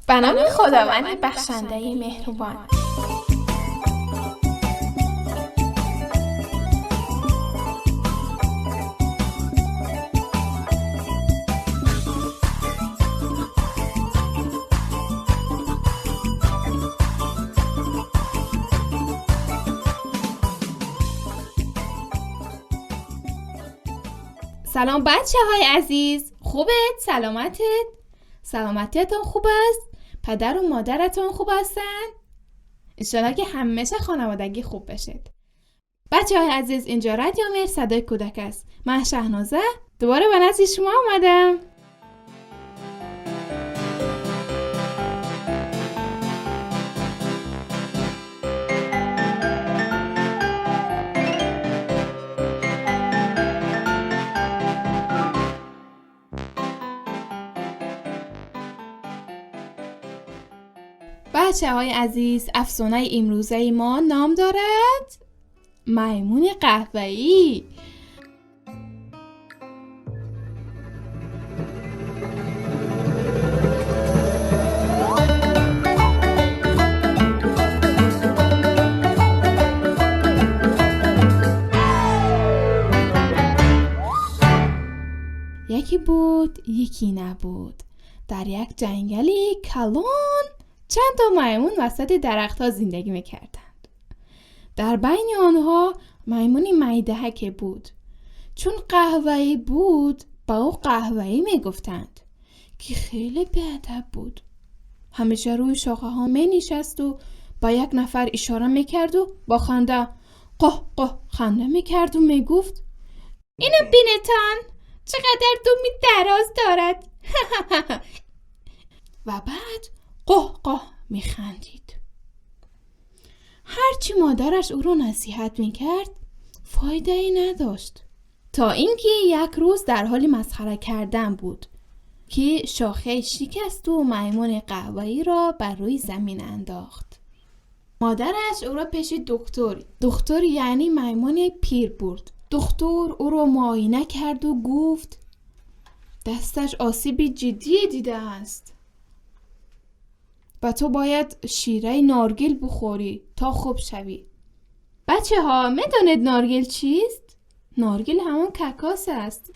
Ба номи Худованди бахшандаи меҳрубон. سلام بچه های عزیز، خوبت؟ سلامتت؟ سلامتیتون خوب است؟ پدر و مادرتون خوب هستن؟ انشالله که همیشه خانوادگی خوب بشید. بچه های عزیز، اینجا رادیو مهر صدای کودک است. من شهنازه دوباره به نزد شما آمدم. بچه های عزیز، افسانه امروزه ما نام دارد میمون قهوه‌ای. یکی بود یکی نبود، در یک جنگلی کلان چند تا میمون وسط درخت‌ها زندگی می‌کردند. در بین آنها میمونی میدهک بود. چون قهوه‌ای بود با او قهوه‌ای می‌گفتند که خیلی بی‌ادب بود. همیشه روی شاخه‌ها می‌نشست و با یک نفر اشاره می‌کرد و با خنده قه قه خنده می‌کرد و می‌گفت اینو بینتان چقدر دومی دراز دارد. و بعد قه قه میخندید. هرچی مادرش او را نصیحت میکرد فایده ای نداشت، تا اینکه یک روز در حال مسخره کردن بود که شاخه شکست و میمون قهوه‌ای را بر روی زمین انداخت. مادرش او را پیش دکتر یعنی میمون پیر برد. دکتر او را معاینه کرد و گفت دستش آسیب جدی دیده است و تو باید شیره نارگیل بخوری تا خوب شوی. بچه ها میدانید نارگیل چیست؟ نارگیل همون ککاس است.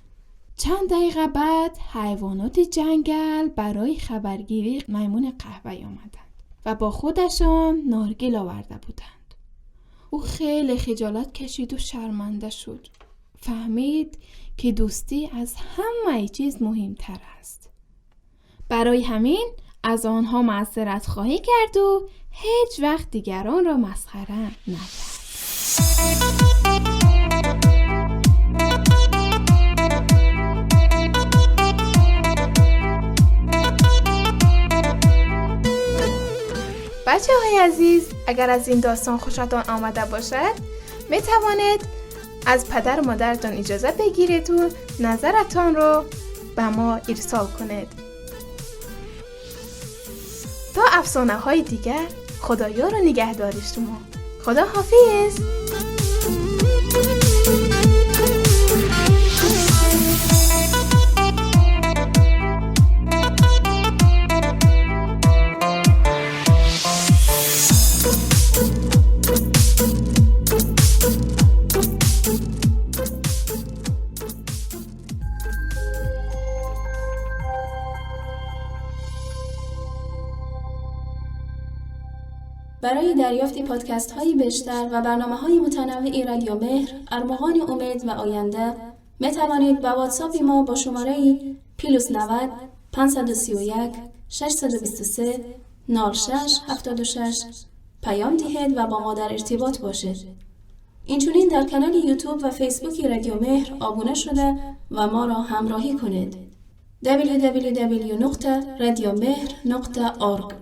چند دقیقه بعد حیوانات جنگل برای خبرگیری میمون قهوه‌ای آمدند و با خودشان نارگیل آورده بودند. او خیلی خجالت کشید و شرمنده شد. فهمید که دوستی از همه چیز مهمتر است. برای همین از آنها معذرت خواهی کرد و هیچ وقت دیگران را مسخره نکرد. بچه های عزیز، اگر از این داستان خوشتان آمده باشد می توانید از پدر و مادرتان اجازه بگیرید و نظرتان رو به ما ارسال کنید. تا افسانه های دیگر، خدایا رو نگهدار شما. خدا حافظ. برای دریافت پادکست های بیشتر و برنامه های متنوع رادیو مهر، ارمغان امید و آینده، می توانید با واتساپ ما با شماره +90 531 623 06 76 پیام دهید و با ما در ارتباط باشید. اینچنین در کانال یوتیوب و فیسبوک رادیو مهر آبونه شده و ما را همراهی کنید. www.radiomehr.org.